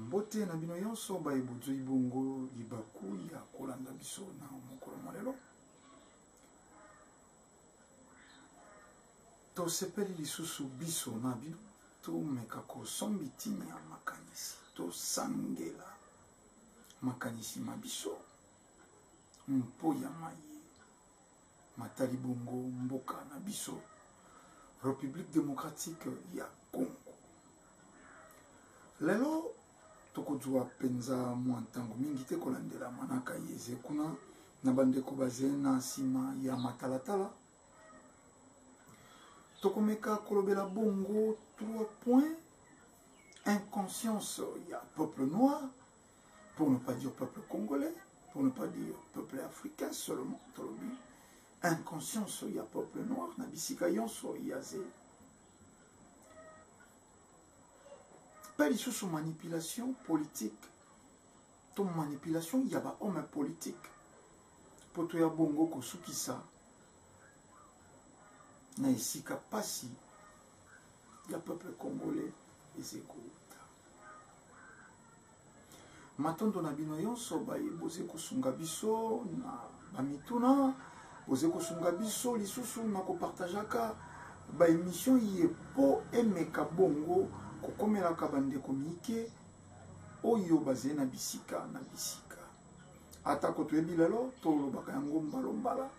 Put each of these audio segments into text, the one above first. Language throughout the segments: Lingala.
Mbote na bino yonso baye bozui bongo libaku ya kolanda biso na mokolo mwa lelo. Tosepeli lisusu biso na bino tomeka kosombitina makanisi, tosangela makanisi ma biso mpo ya maye matali bongo mboka na biso Republique democratique ya Congo. Lelo tokozwa mpenza mwa ntango mingi te kolandela manaka yeze kuna na bandeko baze na nsima ya matalatala. Tokomeka kolobela bongo 3 points inconscience ya peuple noir, pour ne pas dire peuple congolais, pour ne pas dire peuple africain seulement, tolobi inconscience ya peuple noir na bisika yonso ya ze. Mpe lisusu manipulation politique to manipulation ya ba homme politique mpo toya bongo kosukisa na esika pasi ya peuple congolais eze kouta. Matondo na bino yonso baye boze kosunga biso na bamituna, boze kosunga biso lisusu na kopartageaka ba emission ye po emeka bongo kokomelaka bandeko mike oyo bazali na bisika na bisika. Atako toyebi lelo tolobaka yango mbalo mbala,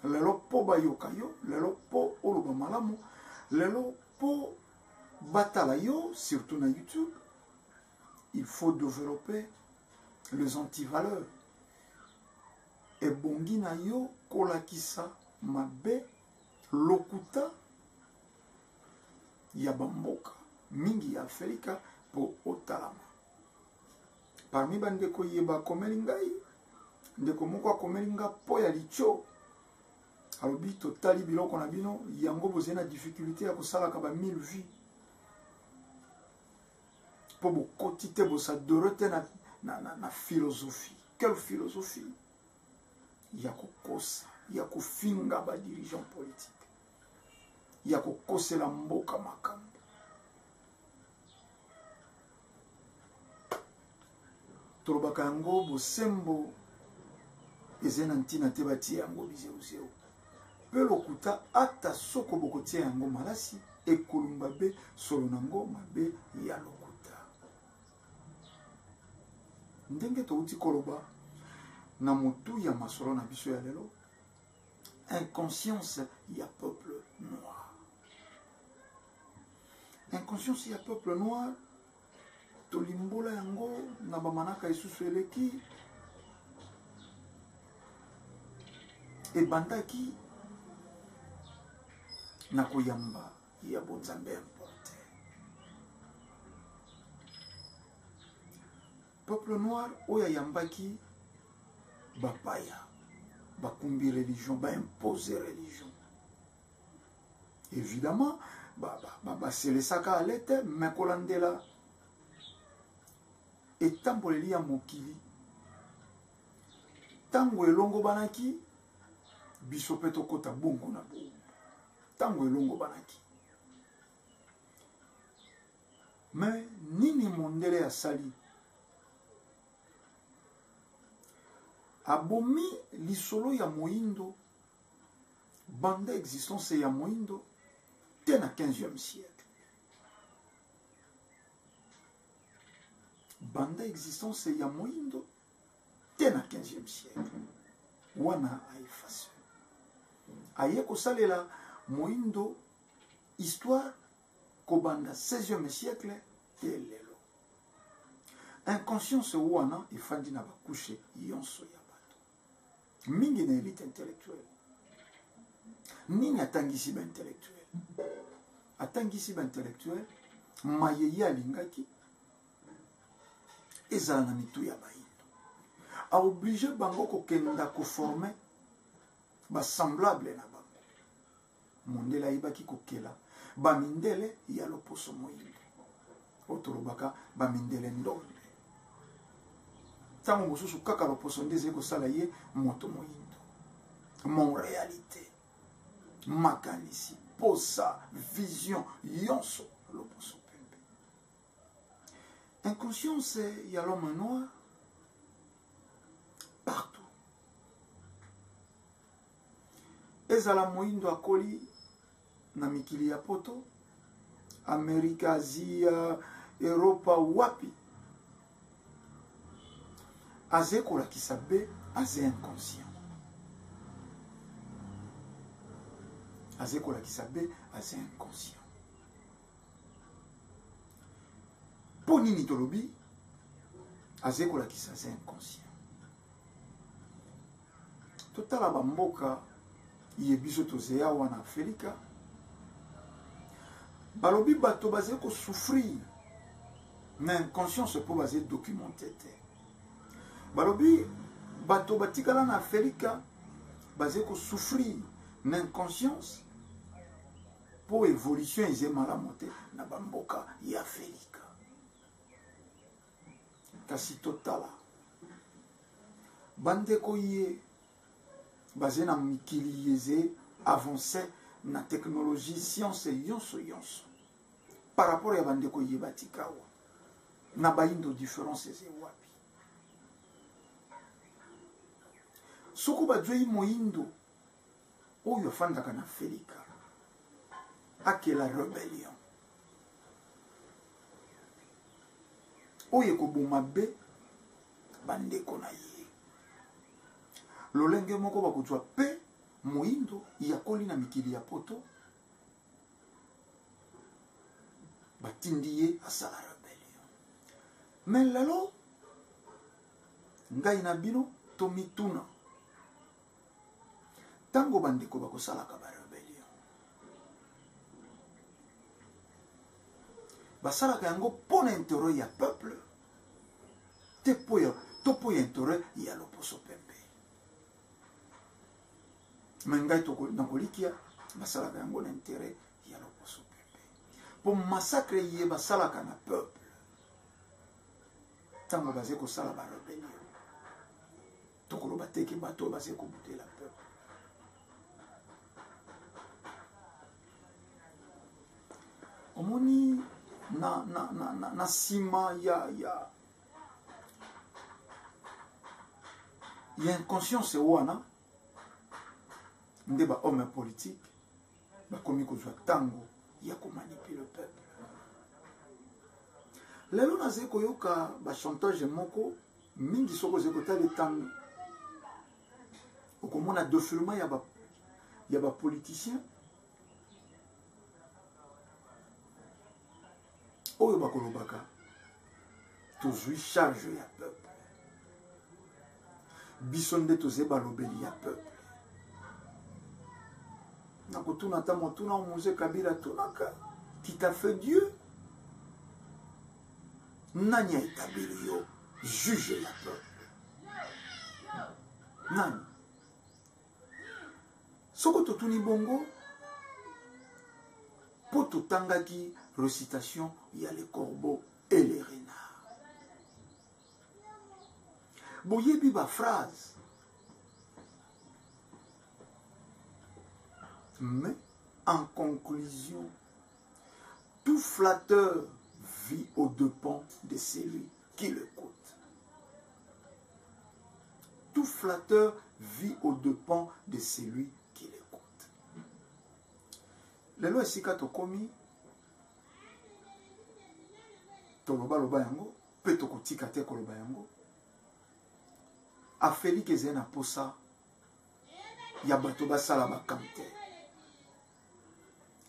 lelo po bayoka yo, lelo po oloba malamu, lelo po batala yo surtout na YouTube. Il faut développer les antivaleurs. Ebongi na yo kolakisa mabe lokuta ya bamboka mingi ya Afrika po otalama. Parmi bandeko ye bakomeli ngai, ndeko moko akomeli nga po ya licho, alobi totali biloko na bino yango bozali na difficulté ya kosalaka ba 1000 vues po bokoti te, bosadore te na philosophie. Quelle philosophie? Ya kokosa, ya kofinga ba dirigeants politiques, ya kokosela mboka makambo. Tolobaka yango bosembo ezali na ntina te batie yango bizeuzeu mpe lokuta, ata soko bokotia yango malasi ekolumba be solo nango mabe ya lokuta. Ndenge touti koloba na motu ya masolo na biso ya lelo, inconscience ya peuple noir. Inconscience ya peuple noir tolimbola yango na bamanaka lisusu eleki, ebandaki na koyamba ya bonzambe importe. Peuple noir oyo ayambaki bapaya, bakumbi religion, baimpose religion. Évidemment, baselesaka alete, mais kolandela etamboleli ya mokili ntango elongobanaki, biso mpe tokota bongo na bongo ntango elongobanaki. Mais nini mondele asali? Abomi lisolo ya moindo banda existence ya moindo te na 15e siècle. Banda existence ya moindo te na 15e siècle wana aefase, aye kosalela moindo histoire kobanda 16e siècle te lelo. Inconscience wana efandi na bakushe yonso ya bato mingi na elite intellectuelle. Nini atangisi ba intellectuel? Atangisi ba intellectuel maye ye alingaki ezala na mitu ya bayindo, aoblige bango kokenda koforme basemblable na bango. Mondele ayebaki kokela bamindele ya loposo moyindo, oyo tolobaka bamindele ndombe. Ntango mosusu kaka loposo nde ezali kosala ye moto moyindo. Mon réalité, makanisi, posa, vision yonso loposo pembe. Inconscience ya l'homme noir partout. Ezala moindo akoli na mikili ya poto, Amerika, Azia, Europa, wapi aze kolakisa be aze inconscient, aze kolakisa be aze inconscient. Mpo nini tolobi aze kolakisa aze inconscient? Totala bamboka ye biso tozeya wana Afrika, balobi bato bazali kosouffrir na inconscience mpo bazali documente te. Balobi bato batikala na Afrika bazali kosouffrir na inconscience mpo évolution eze malamu te na bamboka ya Afrika. Kasi totala bandeko ye baze na mikili yeze avance na technologie, science yonso yonso, par rapport ya bandeko ye batikawa na bayindo, différence eze wapi? Soko bazwei moyindo oyo afandaka na Felika akela rebellion oyo ekoboma be bandeko na ye, lolenge moko bakozwa mpe moyindo yakoli na mikili ya poto, batindi ye asala rebellion. Mais lelo ngai na bino tomituna, ntango bandeko bakosalaka ba rebellion, basalaka yango mpo na intérêt ya peuple te, mpo ya to mpo ya intérêt ya loposo pembe? Me ngai nakolikia basalaka yango na intérêt ya loposo pembe, mpo massacre ye basalaka na peuple ntango bazali kosala ba rebellion, tokoloba te ke bato oyo bazali kobutela peuple. Omoni na nsima ya inconscience wana nde bahomme politique bakomi kozwa ntango ya komanipule peuple. Lelo nazali koyoka bachantage moko mingi. Soki ozali kotala etando, okomona défilement ya bapoliticien oyo bakolobaka tozwi charge ya peuple, biso nde tozali balobeli ya peuple. Nakotuna ata motuna Mzee Kabila tunaka: qui t'a fait Dieu? Nani aétablir yo juge ya peuple? Nani? Soko totuni bongo mpo totangaki récitation ya Le Corbeau et le Renard, boyebi baphrase. Mais en conclusion, tout flatteur vit aux dépens de celui qui l'écoute. Tout flatteur vit aux dépens de celui qui l'écoute. Lelo esika tokomi, tolobaloba yango mpe tokotika te koloba yango. Afelike ezali na posa ya bato basala bakamp te.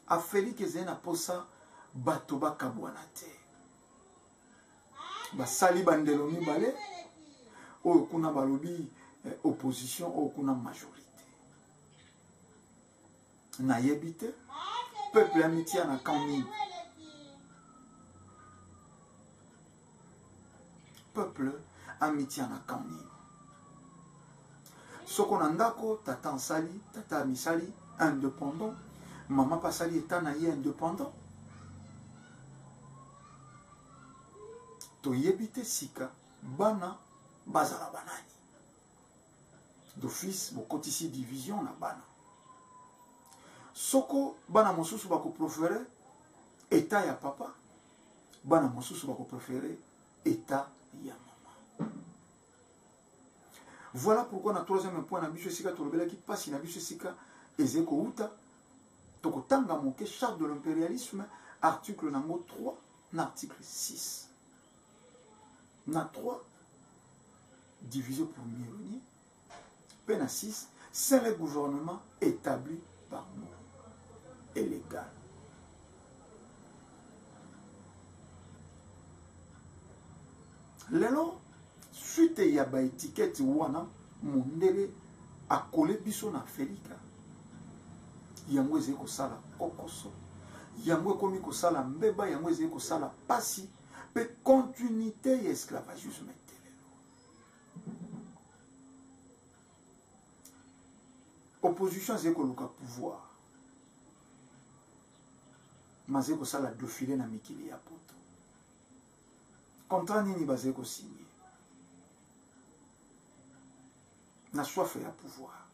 Afelike ezali na posa bato bakabwana te. Basali bandelo mibale, oyo kuna balobi opposition, oyo kuna majorité. Nayebi te peuple ya mitia na camp nini. Peuple amitia na camp nini? Soko na ndako tata asali, tata amisali indépendant, mama mpe asali eta na ye indépendant, toyebi te sika bana bazala banani. D'office bokotisi division na bana. Soko bana mosusu bakopréférer état ya papa, bana mosusu bakopréférer. État ya mama. Voilà pourquoi na troisième point na biso esika tolobelaki mpasi na biso esika ezali kowuta, tokotanga moke charte de l'impérialisme, article nango 3 na article 6. Na 3, divisé pour mieux régner, mpe na 6, c'est le gouvernement établi par nous et légal. Lelo suite ya ba étiquette wana mondele akole biso na Afrika, yango ezali kosala kokoso, yango ekomi kosala mbeba, yango ezali kosala pasi mpe continuité ya esclavagisme te. Lelo opposition azali koluka pouvoir, mazali kosala défilé na mikili ya poto. Contrat nini bazali kosigner na soif ya pouvoir?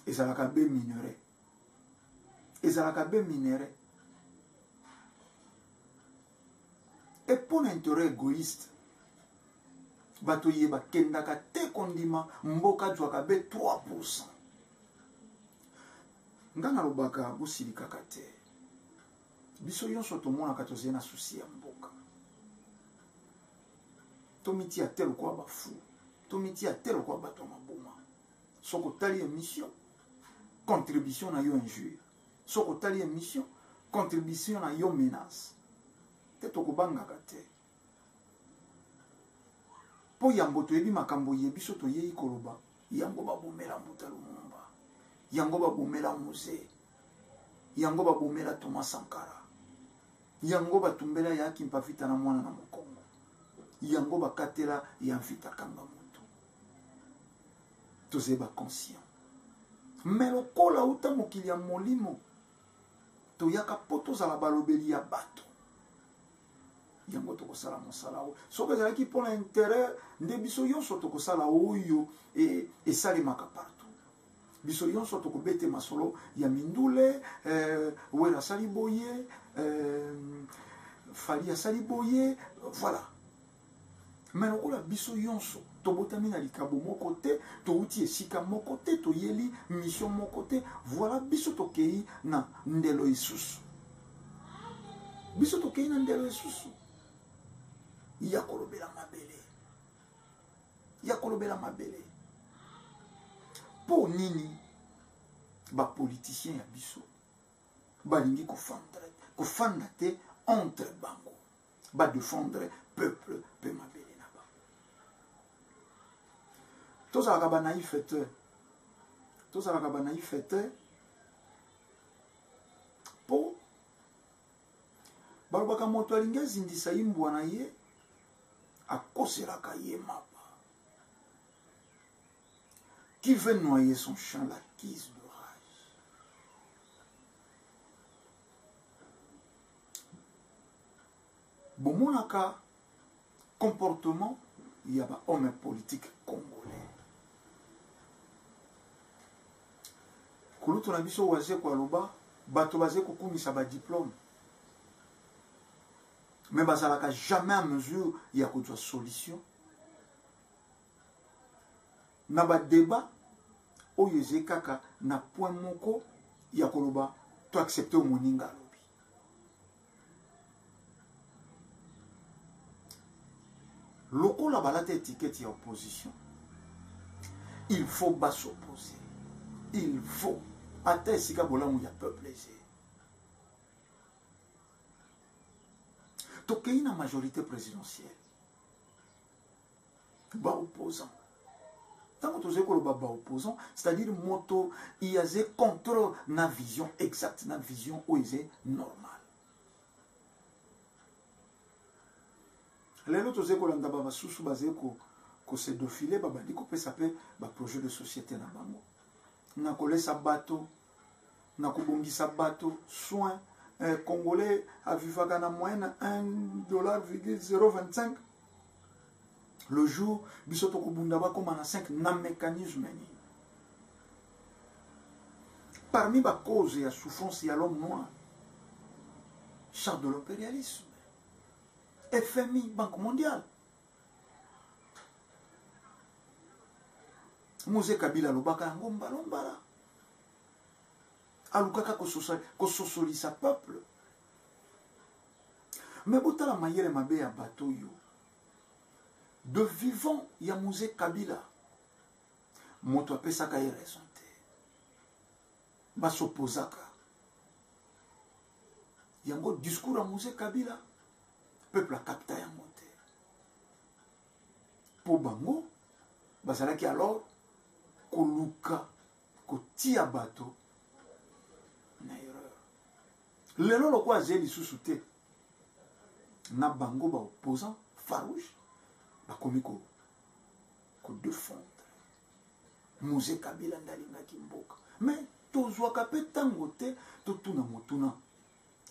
Ezalaka be minerai, ezalaka be minerai e mpo na intérêt égoïste. Bato ye bakendaka te kondima mboka azwaka be 3%. Nga nalobaka, bosilikaka te, biso nyonso tomonaka tozali na souci ya mboka. Tomitia te lokola bafu, tomitia te lokola bato ya maboma. Soki otali émission, contribution na yo injure. Soki otali émission, contribution na yo menace. Te, tokobangaka te, mpo yango toyebi makambo ye biso toyei koloba. Yango babomela Mbuta Lumumba, yango babomela Mzee, yango babomela Thomas Sankara, yango batumbela ya Kimpa Vita na mwana na mokongo, yango bakatela ya Mvita Kanga moto. Tozali baconscient, me lokola uta mokili ya molimo toyaka mpo tozala balobeli ya bato, yango tokosala mosala oyo. Soki ezalaki mpona intérêt nde biso nyonso tokosala oyo esalemaka partout, biso nyonso tokobete masolo ya mindule, Wera asali boye, Fally asali boye, voilà. Me lokola biso nyonso tobotami na likabo moko te, touti esika moko te, toyeli mission moko te, voilà, biso tokei na ndelo lisusu, biso tokei na ndelo lisusu ya kolobela mabele, ya kolobela mabele. Mpo nini bapoliticien ya biso balingi kofanda te entre bango, badefendre peuple mpe mabele na bango? Tozalaka banaïf te, tozalaka banaïf te, mpo balobaka moto alingi azindisa imbwa na ye, akoselaka ye mapa. Qui veut noyer son chien l'accuse de rage. Bomonaka comportement ya bahomme politique congolais. Kulutu na biso Wazeko aloba bato baze kokumisa badiplôme, mais bazalaka jamais à mesure ya kozwa solution na badébat oyo ezali kaka na point moko ya koloba to accepte moninga alobi. Lokola balata étiquette ya opposition, il faut bas'opposer, il faut ata esika bolamu ya peuple eze. Tokei na majorité présidentielle, baopposant, ntango tozali koloba baopposant, c'est-à-dire moto aze contre na vision exacte, na vision oyo eze normal. Lelo tozali kolanda basusu bazali kose défiler, babandi kopesa mpe baprojet de société na bango, na kolesa bato, na kobongisa bato soin. Congolais avivaka na moyenne na 1 dollar 025 le jour, biso tokobunda bakóma na 5 na mécanisme nini? Parmi bacause ya souffrance ya l'homme noir, charte de l'impérialisme. FMI, Banque mondiale. Mzee Kabila alobaka yango mbala mbala, alukaka kososolisa peuple. Mais botala mayele mabe ya bato oyo de vivant ya Mzee Kabila, moto apesaka ye raison te, basopozaka yango. Discours ya Mzee Kabila, peuple akapta yango te, mpo bango bazalaki alors koluka kotia bato na erreur. Lelo lokola azali lisusu te na bango, baopposant farouche bakomi kodéfendre Mzee Kabila nde alingaki mboka. Mais tozwaka mpe ntango te totuna motuna: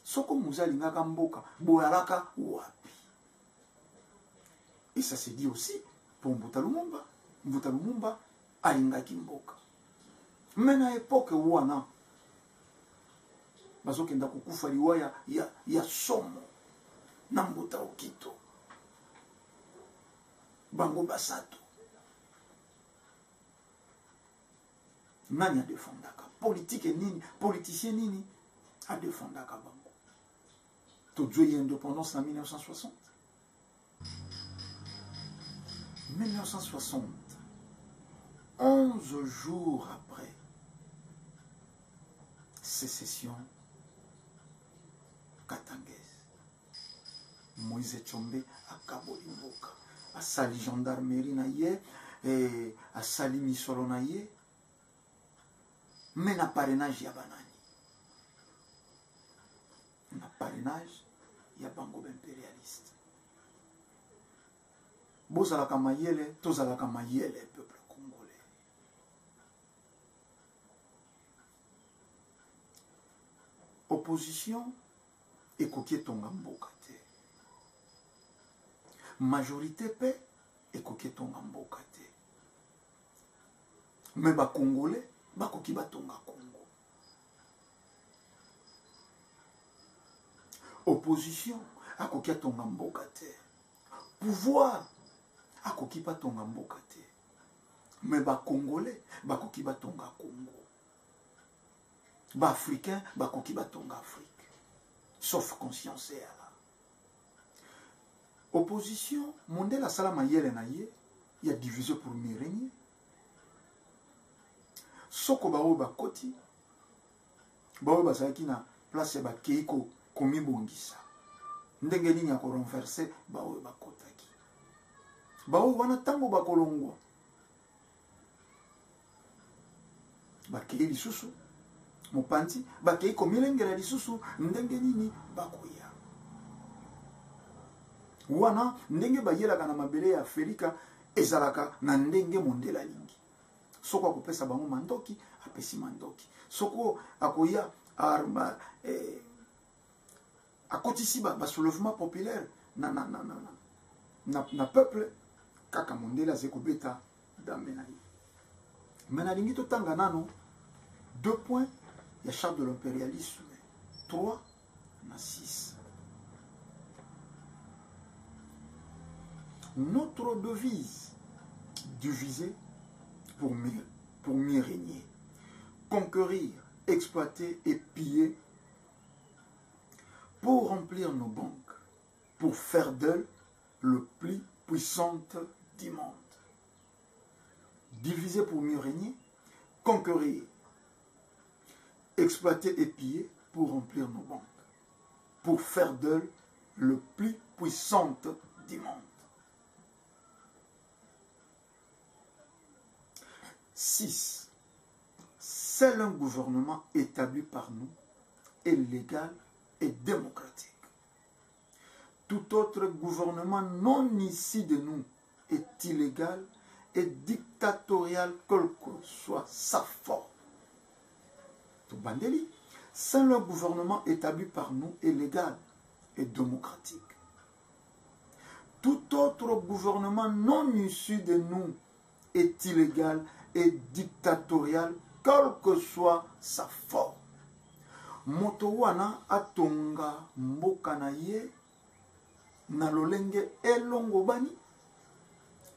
soko Mzee alingaka mboka, boyalaka wapi? Et ça se dit aussi pour Mbuta Lumumba. Mbuta Lumumba alingaki mboka, mais na époque wana bazokenda kokufa liwa ya somo na Mbuta Okito, bango basato. Nani adefendaka politike nini, politicien nini adefendaka bango? Tozwi indépendance na 1960. 1960, 11 jours après sécession katangaise, Moïse Tshombe akaboli mboka, asali gendarmerie na ye, asali misolo na ye, mais na parrainage ya banani? Na parrainage ya bango baimpérialiste. Bozalaka mayele, tozalaka mayele, peuple congolais. Opposition ekoki etonga mboka te, majorité mpe ekoki etonga mboka te, mais bacongolais bakoki batonga Congo. Opposition akoki atonga mboka te, pouvoir akoki batonga mboka te, mais bacongolais bakoki batonga Congo, baafricain bakoki batonga Afrique, sauf conscience eyala. Opposition, mondele asala mayele na ye ya diviser pour mieux régner. Soko baoyo bakoti, baoyo bazalaki na place ya bakei komibongisa ndenge nini ya korenverser baoyo bakotaki. Baoyo wana, ntango bakolongwa, bakei lisusu mopanzi, bakei komilengela lisusu ndenge nini bakoya wana. Ndenge bayelaka na mabele ya Afrika ezalaka na ndenge mondele alingi. Soko akopesa bango mandoki, apesi mandoki. Soko akoya arma, akotisi basoulèvement ba populaire na peuple, kaka mondele azali kobeta dame na ye. Mais nalingi totanga nano deux points ya charte de l'impérialisme, 3 na 6. Notre devise: diviser pour mieux régner, conquérir, exploiter et piller pour remplir nos banques, pour faire d'elles le plus puissante du monde. Diviser pour mieux régner, conquérir, exploiter et piller pour remplir nos banques, pour faire d'elles le plus puissante du monde. 6. Seul un gouvernement établi par nous est légal et démocratique. Tout autre gouvernement non issu de nous est illégal et dictatorial, quelle que soit sa forme. Tobandeli, seul un gouvernement établi par nous est légal et démocratique. Tout autre gouvernement non issu de nous est illégal et dictatorial, quelle que soit sa forme. Moto wana atonga mboka na ye. na lolenge elongobani,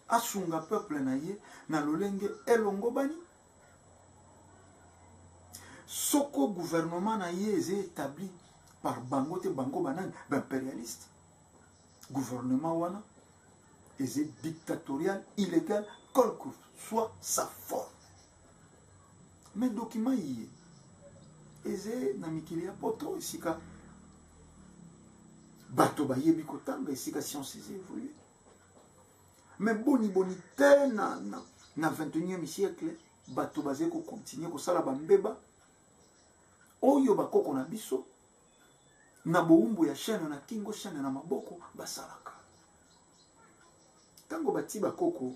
asunga peuple na ye na lolenge elongobani. Soko gouvernement na ye eza établi par bango te, bango banani? Baimpérialiste. Gouvernement wana eza dictatorial, illégal, quelle que soit sa forme. Mais document ye eza na mikili ya poto, esika bato bayebi kotanga, esika science eza évolue. Mais boni boni te na 21e siècle bato bazali kokontinue kosala bambeba oyo bakoko na biso na bowumbu ya chaîne na kingo, chaîne na maboko basalaka. Ntango bati bakoko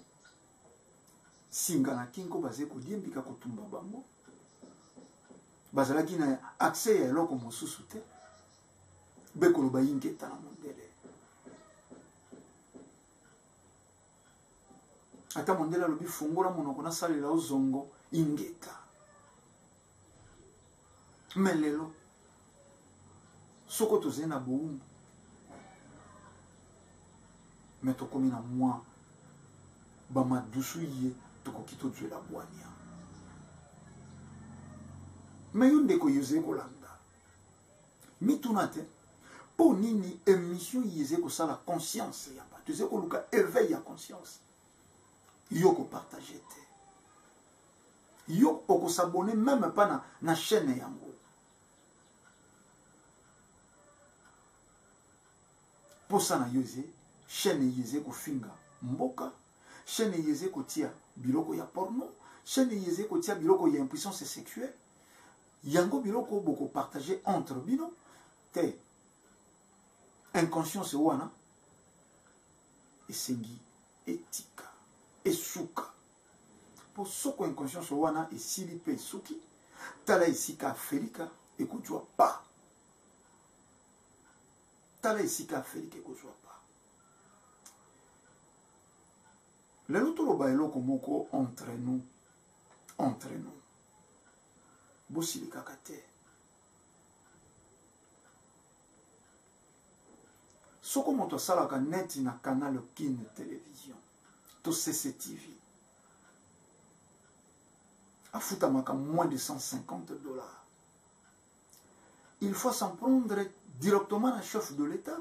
singa na kingo, bazali kodiembika kotumba bango, bazalaki na accès ya eloko mosusu te, bekoloba ingeta na mondele. Ata mondele alobi fungola monoko nasalela ozongo, ingeta. Me lelo soko tozali na bowumbu, me tokomi na mwa bamadusu ye tokoki tozwela bwania. Me yo ndeko yo ozali kolanda, mituna te mpo nini émission ye ezali kosala conscience ya bato, ezali koluka éveil ya conscience, yo kopartage te, yo okosabone même pas na chaîne yango. Posa na yo eze chaîne ye eze kofinga mboka, chaîne ye eze kotia biloko ya porno, chaîne ye eze kotia biloko ya impuissance sexuelle, yango biloko bokopartage entre bino te. Inconscience wana esengi etika esuka, mpo soko inconscience wana esili mpe esuki, tala esika Afelika ekozwa pa, tala esika Afelika ekozwa pa. Lelo toloba eloko moko entre nous, entre nous, bosilikaka te. Soko moto asalaka neti na Canal Kin Télévision to CCTV, afutamaka moins de 150 $, il faut s'en prendre directement na chef de l'État,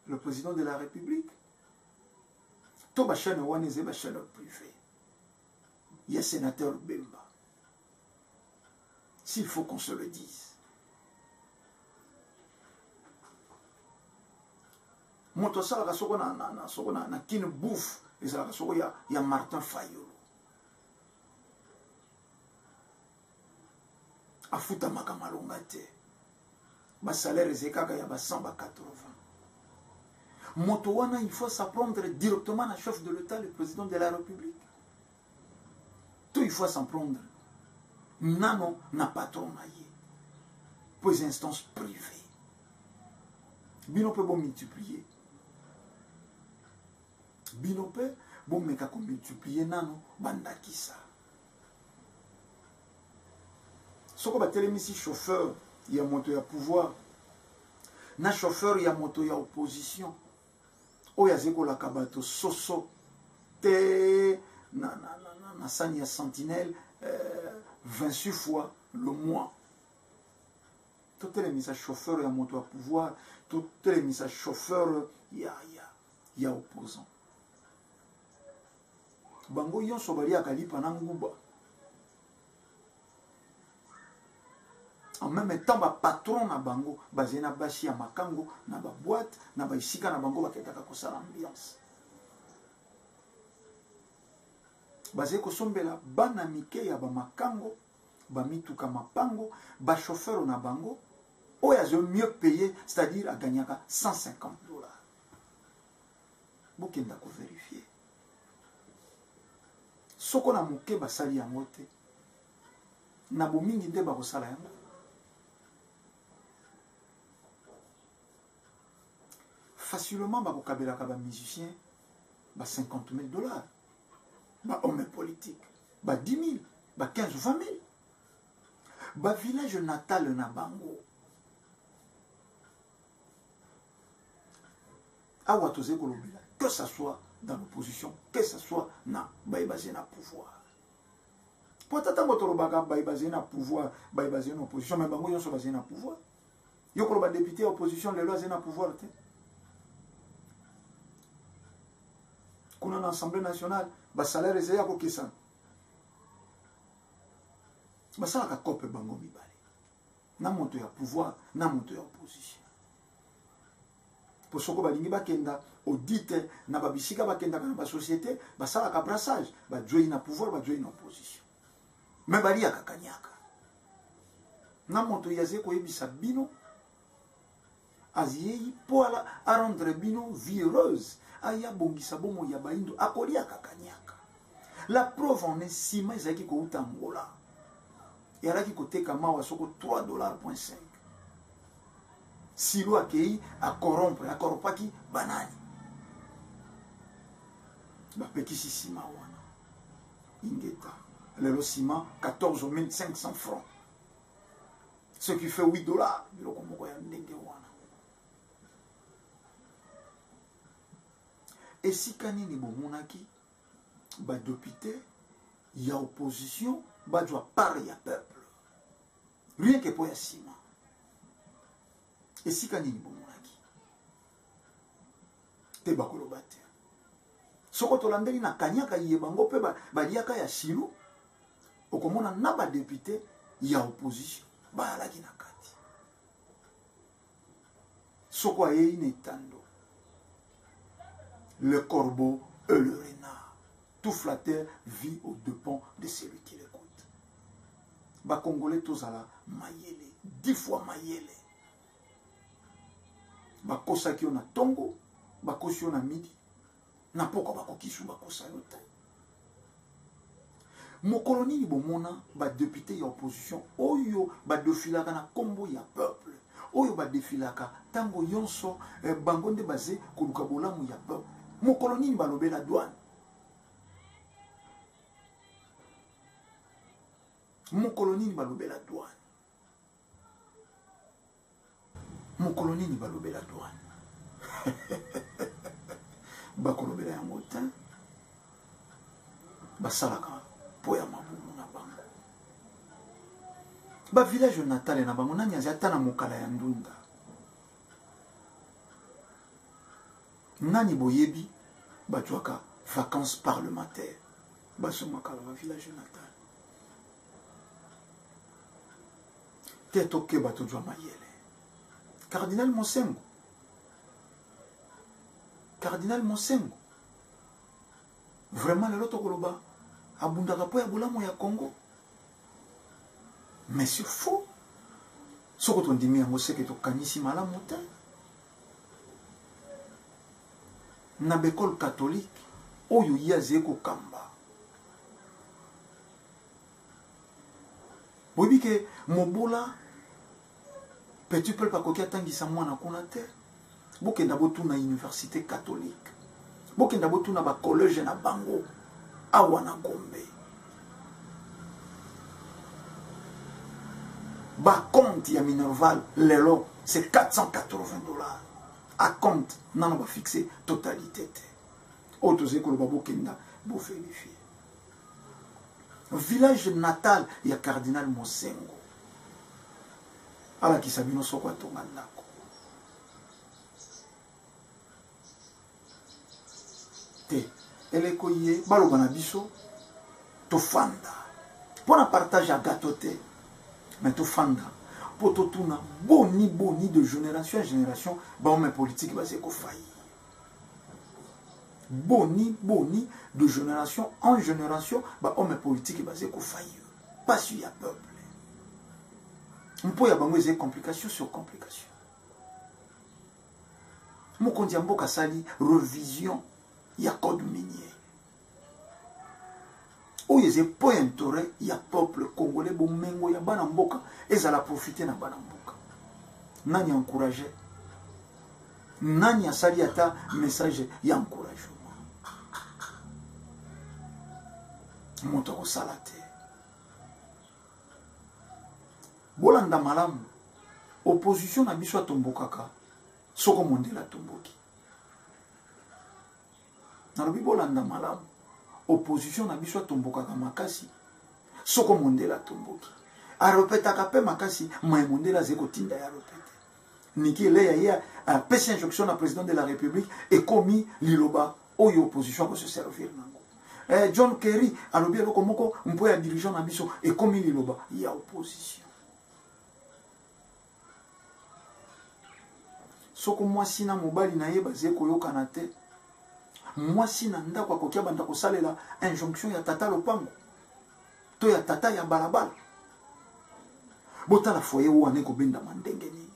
le président de la République, to bachaîne wana ezali bachaîne privé ya sénateur Bemba. S'il faut qu'on se le dise, moto asalaka soko na soko na Kin Bouffe ezalaka soko ya Martin Fayulu, afutamaka malonga te, basalaire ezali kaka ya ba 100, ba 80. Moto wana, il faut s'en prendre directement na chef de l'État, le président de la République, to il faut s'en prendre nano na patron na ye, po eza instance privée. Bino mpe bomultiplie, bino mpe bomeka komultiplie nano bandakisa. Soko batelemisi chauffeur ya moto ya pouvoir na chauffeur ya moto ya opposition oyo azali kolaka bato soso te na sani ya Sentinelle 28 fois le mois, totelemisa chauffeur ya moto ya pouvoir, totelemisa chauffeur ya opposant, bango nyonso baliaka lipa na nguba. En même temps, bapatron na bango bazali na basi ya makango na baboite na baesika na bango bakendaka kosala ambiance, bazali kosombela bana mike ya bamakango bamituka mapango. Bachauffeur na bango oyo azali mieux payé, c'est-à-dire agagnaka 150 $, bokenda kovérifier. Soko na moke basali yango te, na bomingi nde bakosala yango. Facilement bakokabelaka bamusicien ba 50 000 $, bahomme politique ba 10 000, ba 15, 20 000. Bavillage natal na bango. Awa tozali kolobela que ça soit dans l'opposition, que ça soit na baye bazali na pouvoir. Po ata ntango tolobaka baye bazali na pouvoir, baye bazali na opposition, mais bango nyonso bazali na pouvoir. Yo koloba député ya opposition lelo azali na pouvoir te. Kuna na Assemblée nationale, ba salaire ezali ya kokesana. Basalaka cope bango mibale. Na moto ya pouvoir, na moto ya opposition. Po soko balingi bakenda audit na ba bisika bakendaka na ba société, basalaka brassage, bajoi na pouvoir, bajoi na opposition. Mais baliaka kanyaka. Na moto yaze koyebisa bino aziyei po ala a rendre bino vie heureuse, aya bongisa bomoi ya bayindo, akoliaka kanyaka. La preuve en est, ciment ezalaki kouta Angola. Eyalaki koteka mawa soko trois dollars point cinq. Silo akei a corrompre, a corrompaki banani. Bapekisi ciment wana. Ingeta. Lelo ciment 14 500 francs. Ce qui fait huit dollars. Biloko moko ya ndenge wana. Esika nini bomonaki ba député ya opposition bazwa part ya peuple. Rien que po ya ciment. Esika nini bomonaki? Te bakoloba te. Soko tolandeli na kanyaka ye bango pe baliaka ya silu, okomona na ba député ya opposition bayalaki na kati. Soko ayei na etando, le corbeau et le renard, tout flatteur vit aux dépens de celui qui l'écoute. Ba Congolais tozala mayele, 10 fois mayele. Bakosaki yo na tongo, bakosi yo na midi, na pokwa bakokisu bakosa yo te. Mokolo nini bomona ba député ya opposition oyo badefilaka na kombo ya peuple, oyo badefilaka tango yonso, bango nde baze koluka bolamu ya peuple. Mokolo nini balobela douane? Mokolo nini balobela douane? Mokolo nini balobela douane? Bakolobela yango te. Basalaka po ya mabumu na bango. Ba village natale na bango nani aza ata na mokala ya ndunda? Nani boyebi bazwaka vacances parlementaires? Bazongaka ba village natale. Te tokeba tozwa mayele. Cardinal Mosengo. Cardinal Mosengo. Vraiment lelo tokoloba abundaka po ya bolamu ya Congo. Mais c'est faux. Soko tondimi yango seke tokanisi malamu te. Na bekole catholique oyo ye azali kokamba. Boyebi ke mobola petit peuple akoki atangisa mwana kuna te. Bokenda botuna université catholique. Bokenda botuna ba collège na bango awa na Gombe. Ba compte ya Minerval lelo c'est 480 $. A compte nano ba fixer totalité te. Oyo tozali koloba bokenda bo vérifier. Village natal ya Cardinal Mosengo. Alakisa bino soko atonga ndako. Te, eleko ye baloba na biso tofanda. Pona partage ya gâteau te, mais tofanda po totuna boni boni de génération en génération ba homme politique baze ko faillir. Boni boni de génération en génération ba homme politique baze ko faillir. Pasi ya peuple. Mpo ya bango eze complication sur complication. Mokonzi ya mboka asali revision ya code minier. Oyo eze po intérêt ya peuple congolais, bomengo ya bana mboka ezala profiter na bana mboka. Nani encourager? Nani asali ata message ya encouragement? Moto akosala te. Bolanda malamu, opposition na biso atombokaka soko mondele atomboki. Nalobi bolanda malamu, opposition na biso atombokaka makasi soko mondele atomboki, arepetaka mpe makasi maye mondele azali kotinda ya repete. Niki Eleya ye apesi injonction na président de la République, ekomi liloba oyo opposition akose servir nango. John Kerry alobi eloko moko mpo ya dirigeant na biso, ekomi liloba ya opposition. Soko mwasi na mobali na ye bazali koyokana te, mwasi na ndako akoki abanda kosalela injonction ya tata lopango to ya tata ya balabala. Botala foyer wana ekobendama ndenge nini,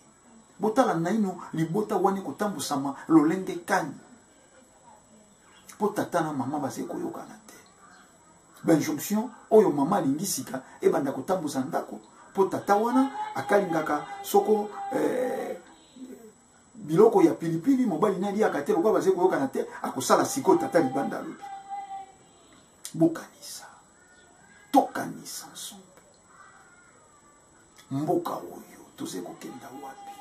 botala naino libota wana ekotambusama lolenge kani, mpo tata na mama bazali koyokana te. Bainjonction oyo mama alingi sika ebanda kotambusa ndako, mpo tata wana akalingaka soko biloko ya pilipili mobali na aliaka te, lokola bazali koyokana te, akosala sikoyo tata libanda alobi. Bokanisa, tokanisa ensemble mboka oyo tozali kokenda wapi,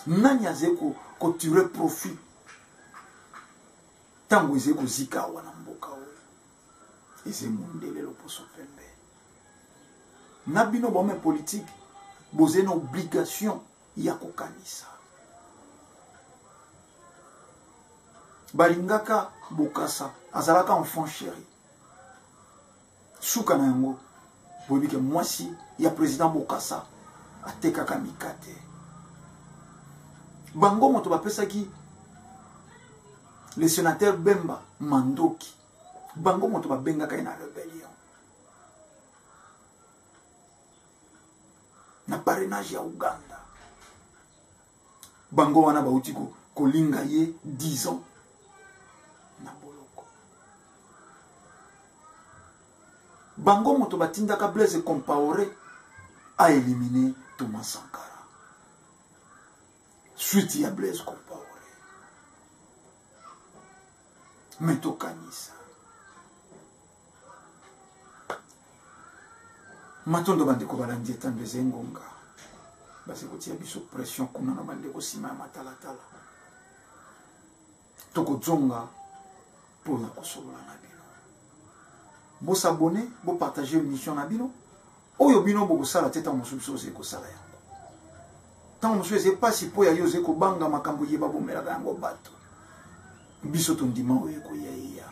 nani azali kotire profit ntango ezali kozika awa na mboka oyo. Ezali mondele loposo pembe na bino bahomme politique, bozali na obligation ya kokanisa. Balingaka Bokassa, azalaka enfant chéri, suka na yango boyebi ke mwasi ya président Bokassa atekaka mikate. Bango moto bapesaki le sénateur Bemba mandoki, bango moto babengaka ye na rébellion na parrainage ya Uganda. Bango wana bauti kolinga ye 10 ans na boloko. Bango moto batindaka Blaise Compaoré a éliminé Thomas Sankara, suite ya Blaise Compaoré. Mais tokanisa matondo bandeko balandi etando eza engonga, baze kotia biso pression kuna na bandeko nsima ya matalatala. Tokozonga mpona kosolola na bino. Bosabone, bopartage émission na bino oyo bino bokosala te. Ntango mosusu biso ozali kosala yango, ntango mosusu eza mpasi mpo ya yo ozali kobanga makambo ye babomelaka yango bato. Biso tondima oyo ekoya eya.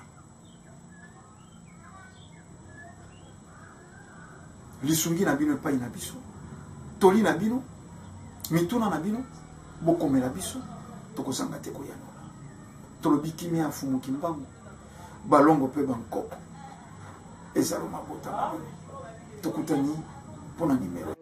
Lisungi na bino epai na biso, toli na bino, mituna na bino, bokomela biso, tokozanga te koyanola. Tolobi kimia ya Mfumu Kimbangu, balongo mpe bankoko ezalo mabota na bino. Tokutani mpo na nimero.